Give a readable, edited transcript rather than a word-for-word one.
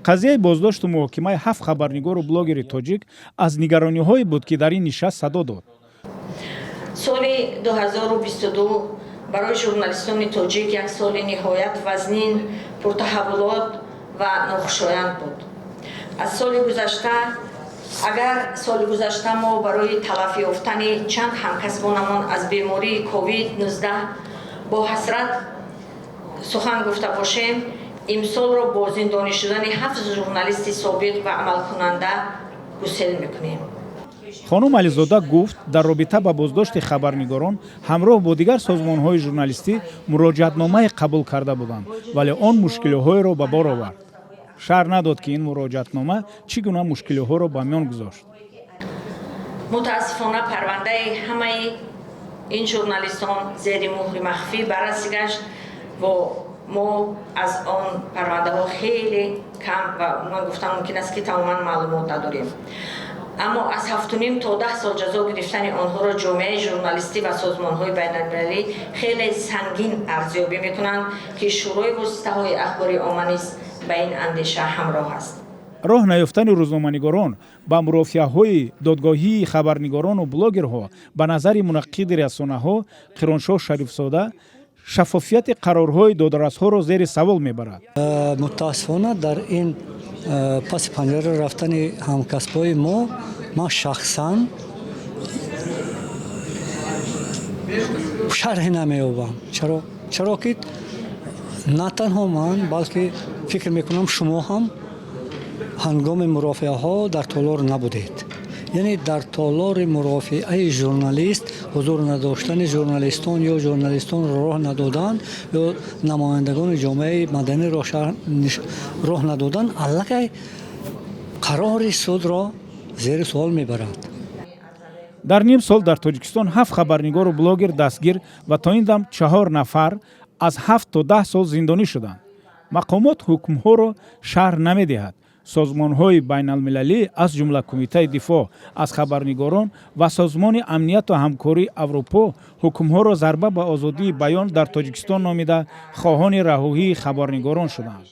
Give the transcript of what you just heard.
Қазияи боздошту муҳокимаи ҳафт хабарнигору блогери тоҷик аз нигарониҳое буд, ки дар ин нишаст садо дод. Соли 2022 барои журналистони тоҷик як соли ниҳоят вазнин, пуртаҳаввулот ва нохушоянд буд. Аз соли гузашта, агар соли гузашта мо барои талаф ёфтани чанд ҳамкасбонамон аз бемории COVID-19 бо ҳасрат сухан гуфта бошем, имсолро бо зиндонӣ шудани ҳафт журналисти собиқ ва амалкунанда гусел мекунем. Хонум Ализода гуфт, дар робита ба боздошти хабарнигорон ҳамроҳ бо дигар созмонҳои журналистӣ муроҷиатномае қабул карда буданд, вале он мушкилиҳоеро ба бор овард. Шарҳ надод, ки ин муроҷиатнома чӣ гуна мушкилиҳоро ба миён гузошт. Мутаассифона, парвандаи ҳамаи ин журналистон зери муҳри махфӣ баррасӣ гашт ва мо аз он парвандаҳо хеле кам ва ман гуфтан мумкин аст, ки тамоман маълумот надорем. Аммо аз 7,5 то 10 сол ҷазо гирифтани онҳоро ҷомеаи журналистӣ ва созмонҳои байналмилалӣ хеле сангин арзёбӣ мекунанд, ки Шӯрои воситаҳои ахбори омма низ ба ин андеша ҳамроҳ аст. Роҳ наёфтани рӯзноманигорон ба мурофиаҳои додгоҳии хабарнигорону блогерҳо, ба назари мунаққиди расонаҳо Қироншоҳ Шарифзода, шаффофияти қарорҳои додрасҳоро зери савол мебарад. Мутаассифона, дар ин паси панҷара рафтани ҳамкасбҳои мо ман шахсан шарҳе намеёбам. Чаро? Чаро ки на танҳо ман, балки фикр мекунам, шумо ҳам ҳангоми мурофиаҳо дар толор набудед. Яъне дар толори мурофиаи журналист ҳузур надоштани журналистон ё журналистонро роҳ надодан ё намояндагони ҷомеаи маданиро роҳ надодан аллакай қарори судро зери суол мебарад. Дар ним сол дар Тоҷикистон ҳафт хабарнигору блогер дастгир ва то ин дам чаҳор нафар аз 7 то 10 сол зиндонӣ шуданд. Мақомот ҳукмҳоро шарҳ намедиҳад. Созмонҳои байналмилалӣ, аз ҷумла Кумитаи дифоъ аз хабарнигорон ва Созмони амнияту ҳамкории Аврупо, ҳукмҳоро зарба ба озодии баён дар Тоҷикистон номида, хоҳони раҳоии хабарнигорон шуданд.